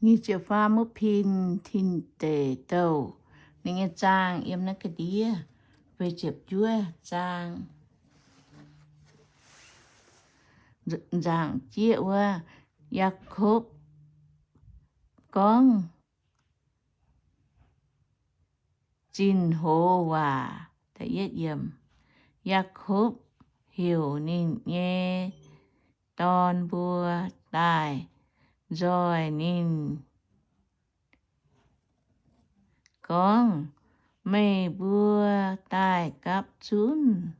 Nyic ziepc faam wuov pin, Tin Deic Douh. Ninh nyei zaang yiem naaiv ga'ndiev, feix ziepc juov zaang. Nzaangc jieqv wuov, Yaakopv gorngv zinh hoz waac. Yaakopv heuc ninh nyei dorn mbuo daaih nzoih ninh gorngv, Meih mbuo daaih gapv zunv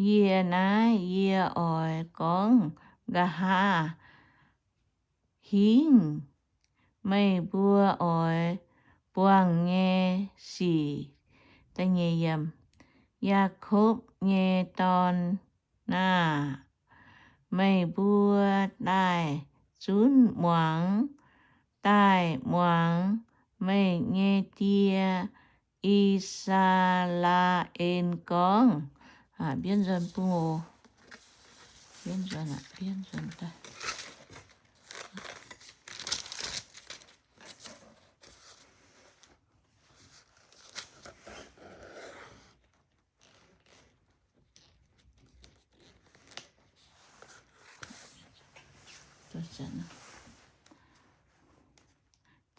yie naaiv. Yie oix gorngv nqa'haav hingv meih mbuo oix buangh nyei sic. Yaakopv nyei dorn aah! Meih mbuo daaih zunv muangx, daaih muangx meih nyei die, I^saa^laa^en, gorngv.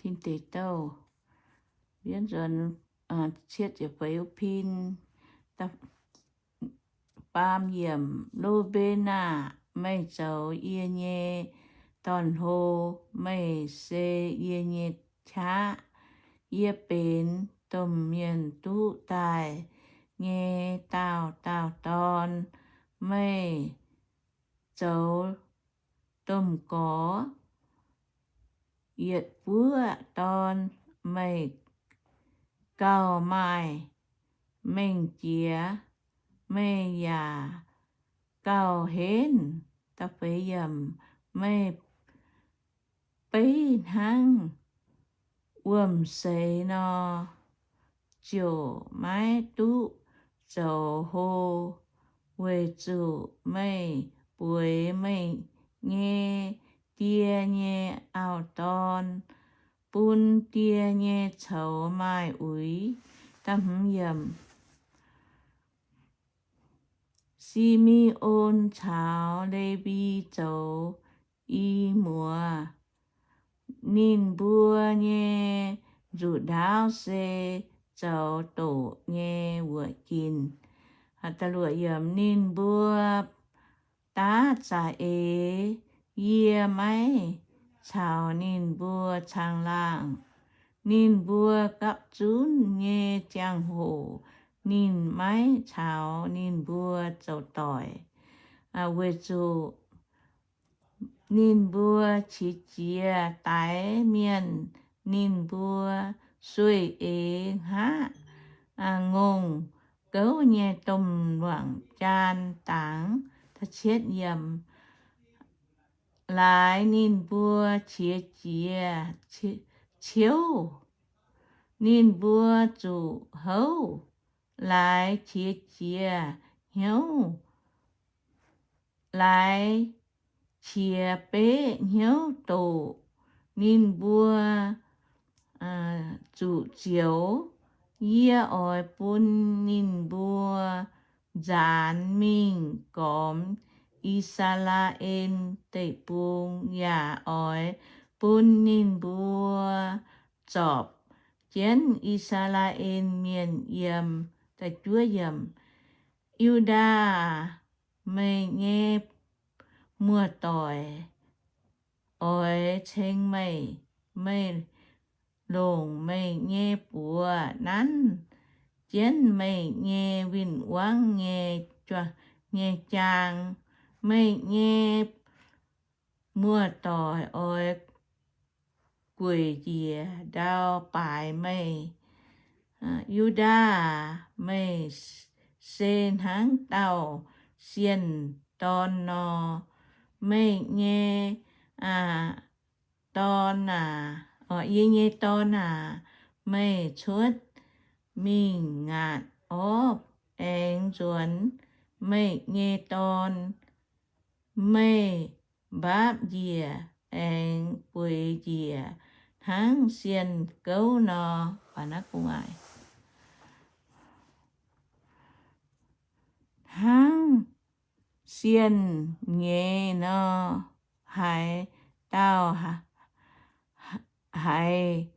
Tin Deic Douh, cietv ziepc feix pin, baam yiemc. Lu^mben aah! Meih zoux yie nyei dorn-hlo, meih se yie nyei qaqv. Yie benx domh mienh duqv daaih nyei daauh daauh dorn. Meih zoux domh gorx yietc buoqv dorn. Meih gauh maaih mengh jiex, meih yaac gauh henv. Meih beiv hnangv wuom-seix nor, ziouc maiv duqv zoux hlo, weic zuqc meih bueix meih nyei die nyei auv-dorn, bun die nyei coux maaih uix. Si^me^on caux Lewi zoux i muoz. Ninh mbuo nyei nzuqc ndaauv se zoux doqc nyei wuoqc ginc. Ninh mbuo daav za'eix, yie maiv caux ninh mbuo caangh laangh. Ninh mbuo gapv zunv nyei ziangh hoc, ninh maiv caux ninh mbuo zoux doic, weic zuqc ninh mbuo qiex jiez daix mienh. Ninh mbuo sueih eix hngaqv ngongh gouv nyei domh luangc jaan dangx. Laaix ninh mbuo qiex jiez ciouv, ninh mbuo zuqc houv. Laaix qiex jiez hnyouv, laaix qiex beqv hnyouv doqc, ninh mbuo zuqc zioux. Yie oix bun ninh mbuo nzaanx mingh gormx I^saa^laa^en Deic-Bung, yaac oix bun ninh mbuo zorpc jienv I^saa^laa^en Mienh yiem. Yu^ndaa, meih nyei muoz-doic oix ceng meih. Meih longc meih nyei buoz nanv jienv meih nyei win-wangv nyei jaang. Meih nyei muoz-doic oix gueic njiec ndau baaix meih. Yu^ndaa, meih se hnangv dauh sienh dorn nor. Meih nyei dorn aac, yie nyei dorn aac, meih cuotv mingh ngaatc orv aengx nzuonx meih nyei dorn. Meih mbaapv njiec aengx bueix njiec hnangv sienh gouv nor. Hnangv sienh nyeiz nor, haaix dauh haiz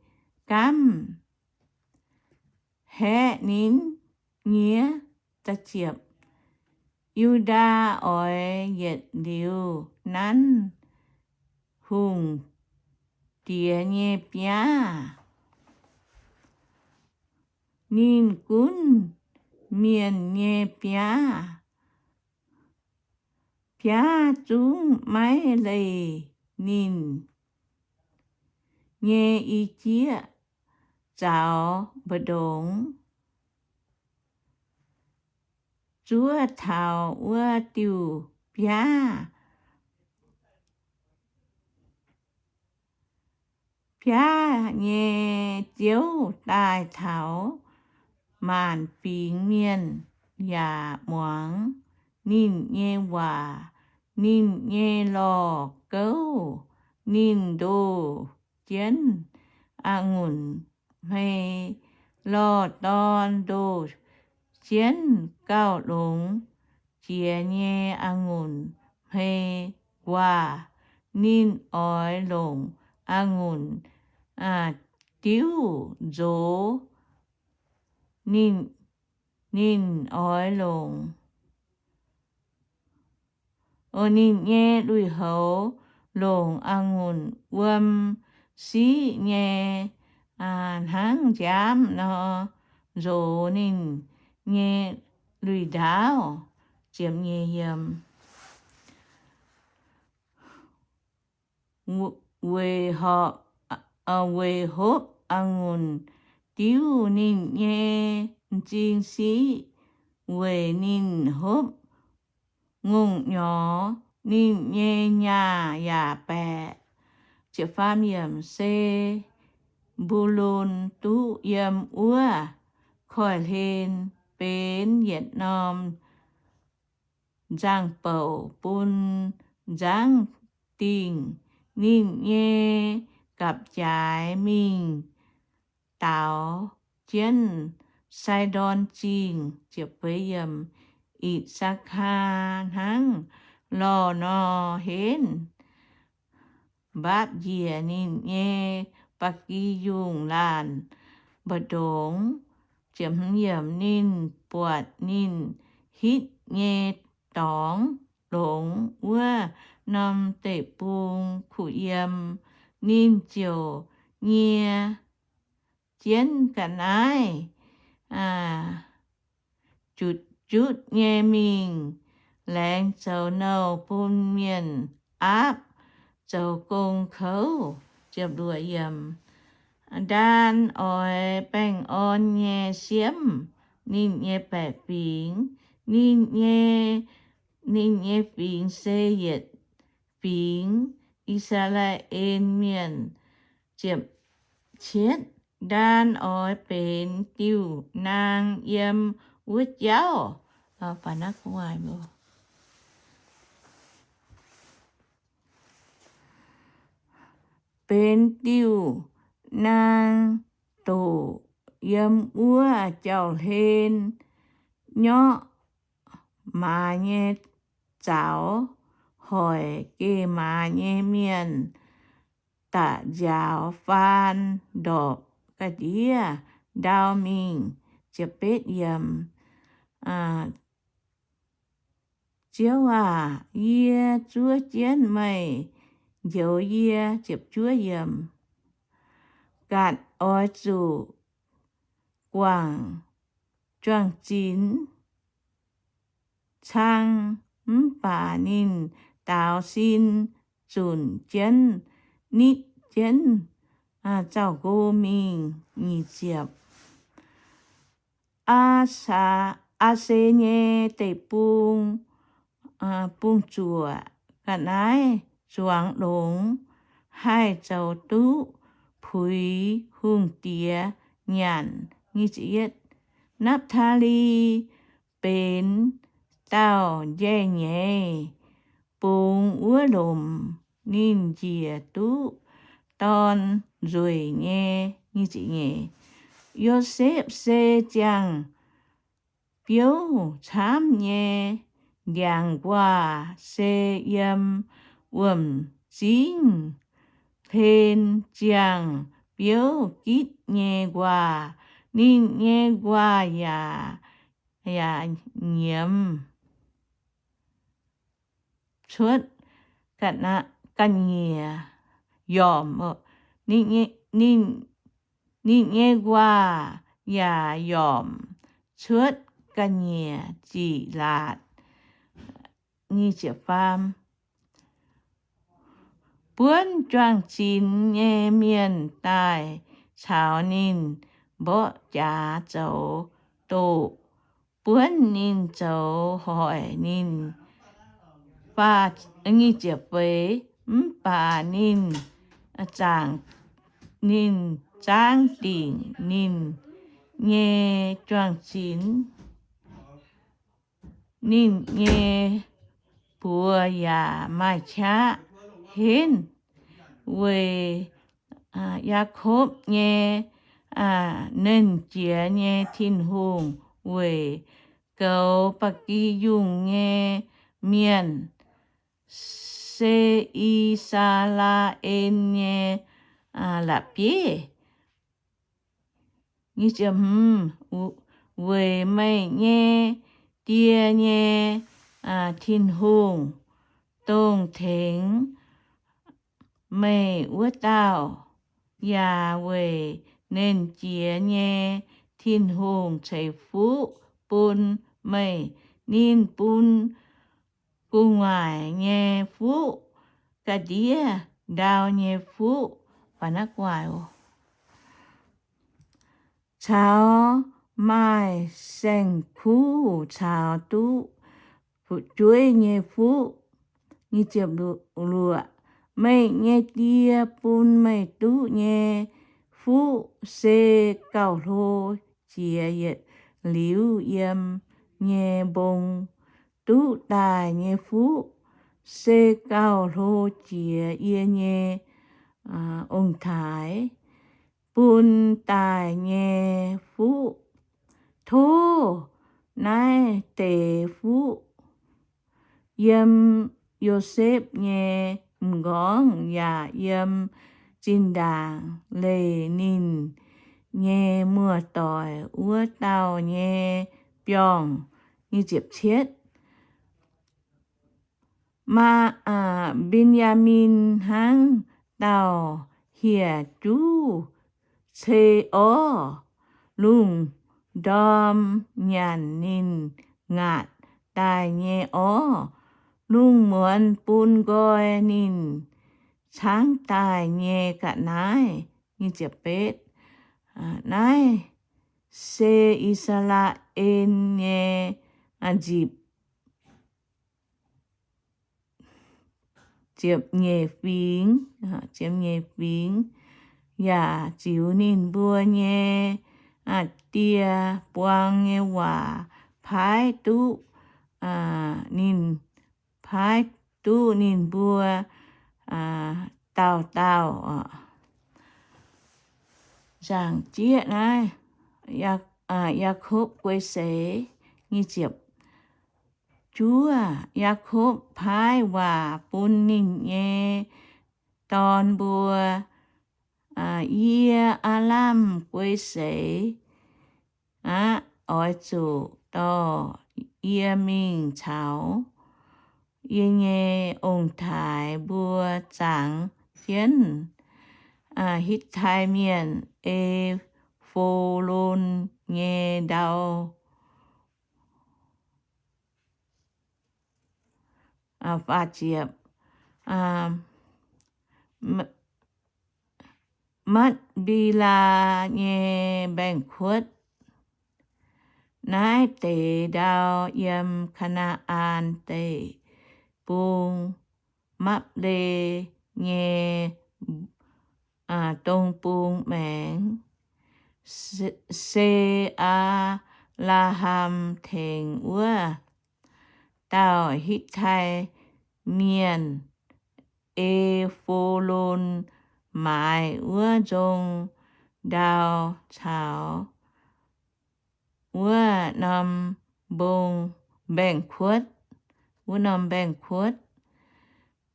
gaamv haeqv ninh nyiev. Yu^ndaa oix yietc liuz nanv hungh diex nyei biaav. Ninh gunv mienh nyei biaav. Biaav zungv maiv leih ninh nyei i jieqv zaux mbu'ndongx zuov taux wuov diuh biaav. Biaav nyei ziouv daaih taux, maanc fingx mienh yaac muangx ninh nyei waac. Ninh nyei lorh gouv, ninh ndoh jienv a'ngunc hmei, lorh dorn ndoh jienv gauh longx jiex nyei a'ngunc hmei nquaah. Ninh oix longc a'ngunc diuv nzox. Ninh, ninh oix longc, ninh nyei lui-houx longc a'ngunc wuom siqv nyei hnangv nziaamv nor nzox ninh nyei lui-ndaauv. Weic hopv, weic hopv a'ngunc diuv ninh nyei m'zing siqv, weic ninh hopv ngongh nyorx, ninh nyei nyaah yaac baeqc. Se Mbulon duqv yiem wuov koiv-hlen benx yietc norm nzangc-bouc bun nzangv dingh. Ninh nyei gapv-jaaix mingh daaux jienv Sai^ndorn Zingh. I^saa^kaa hnangv lorh nor henv, mbaapv njiec ninh nyei ba'gi yungh laanh mbu'ndongx. Ninh buatc ninh hitv nyei dorngx longx wuov norm deic-bung kuh yiem, ninh ziouc nyie jienv ga'naaiv jutc jutv nyei mingh laengz zoux nouh bun mienh aapv zoux gong kouv. Ndaan oix baengh orn nyei siemv ninh nyei baeqc fingx. Ninh nyei, ninh nyei fingx se yietc fingx. I^saa^laa^en Mienh ziepc cietv. Ndaan oix benx diuh naang yiem wuov jauv. Benx diuh naang doqc yiem wuov jauv-hlen nyorqv maaz nyei zaux, hoic geh maaz nyei mienh da'nziaaux faan ndorpc ga'ndiev ndau mingh. Ziouv aac, yie zuov jienv meih njoux yie. Gatc oix zuqc guangc juang-zinx cang, mv baac ninh daaux sin zunc jienv, nitv jienv, zauh nqo mingh. Nyic ziepc. Aa^se nyei deic-bung, bung-zuoqc ga'naaiv zuangx longx, haih zoux duqv puix hungh diex nyanc. Napv^taa^li benx dauh njaih nyeiz bungx wuov lomc. ninh njiec duqv dorn nzueic nyei. Yosepv se ziangh biouv camv nyei, ndiangx-nquaah se yiem wuom-zingv hlen ziangh biouv gitv nyei nquaah. Ninh nyei nquaah yaac, yaac nyiemz cuotv ga'nyiec yormc. Ninh nyei nquaah yaac yormc cuotv ga'nyiec ziqc laatc. Buonv juang-zinx nyei mienh daaih caux ninh mborqv jaax zoux doqc, buonv ninh zoux hoic ninh. Nyic ziepc feix, mv baac ninh zaangc, ninh zaangv dingc ninh nyei juang-zinx. Ninh nyei buoz yaac maaih qaqv henv, weic Yaakopv nyei Nernh Jiex nyei Tin-Hungh, weic goux ba'gi yungh nyei mienh, se I^saa^laa^en nyei la'bieiv. Weic meih nyei die nyei Tin-Hungh, dongh tengx meih wuov dauh, yaac weic Nernh Jiex nyei Tin-Hungh ceix fuqv bun meih. Ninh bun gu'nguaaic nyei fuqv, ga'ndiev ndau nyei fuqv, caux maaih saeng-kuv caux duqv fu'jueiv nyei fuqv. Meih nyei die bun meih duqv nyei fuqv se gauh hlo jiex yietc liuz yiem nyei mbong. Duqv daaih nyei fuqv se gauh hlo jiex yie nyei ong-taaix bun daaih nyei fuqv. Tov naaiv deix fuqv yiem Yosepv nyei m'nqorngv yaac yiem zinh ndaangc leih ninh nyei muoz-doic wuov dauh nyei biorngh. Maa, Mben^yaa^min hnangv dauh hieh juv cei orv, lungh ndorm nyanc ninh ngaatc daaih nyei orv, lungh muonz bun nqoi ninh caangv daaih nyei ga'naaiv. Naaiv se I^saa^laa^en nyei nzipc ziepc nyeic fingx, ziepc nyeic fingx, yaac ziux ninh mbuo nyei die buang nyei waac paaiv duqv, ninh, paaiv duqv ninh mbuo dauh dauh. Nzaangc jieqv naaiv, Yaakopv guei seix. Juov, Yaakopv paaiv waac bun ninh nyei dorn mbuo, Yie aav lamh guei seix aqv. Oix zuqc dorh yie mingh caux yie nyei ong-taaix mbuo zangx jienv Hitv^tai Mienh, E^fo^lon nyei ndau. Makpelaa nyei mbaengx-kuotv. Naaiv deix ndau yiem Kaa^naa^an Deic-Bung, Mapv^le nyei dong bung maengx, Se, Se^aa^laa^ham tengx wuov dauh Hitv^tai Mienh, E^fo^lon maaiz wuov nzong ndau caux wuov norm mbong mbaengx-kuotv, wuov norm mbaengx-kuotv,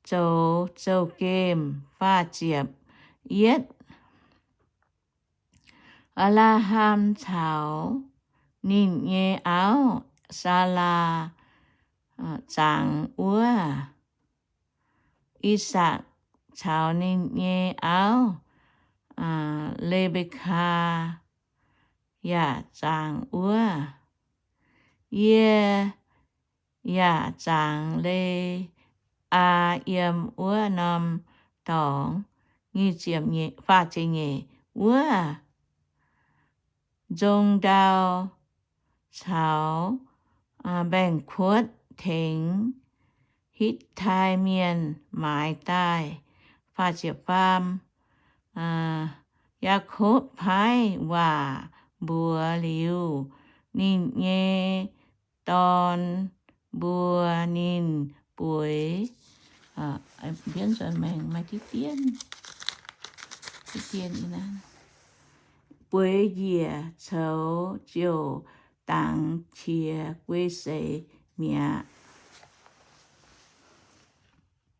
zoux zouv-gemh. Faah ziepc yietv. Apc^laa^ham caux ninh nyei auv, Saalaa, zangx wuov I^sakc caux ninh nyei auv, Le^mbe^kaa, yaac zangx wuov. Yie yaac zangx Le^aa yiem wuov norm dorngx. Faah ziepc nyeic. Wuov nzong ndau caux mbaengx-kuotv tengx Hitv^tai Mienh maaiz daaih. Faah ziepc faam. Yaakopv paaiv waac mbuox liuz, ninh nyei dorn mbuo, ninh bueix, bueix njiec coux ziouc dangx qiex guei seix mi'aqv.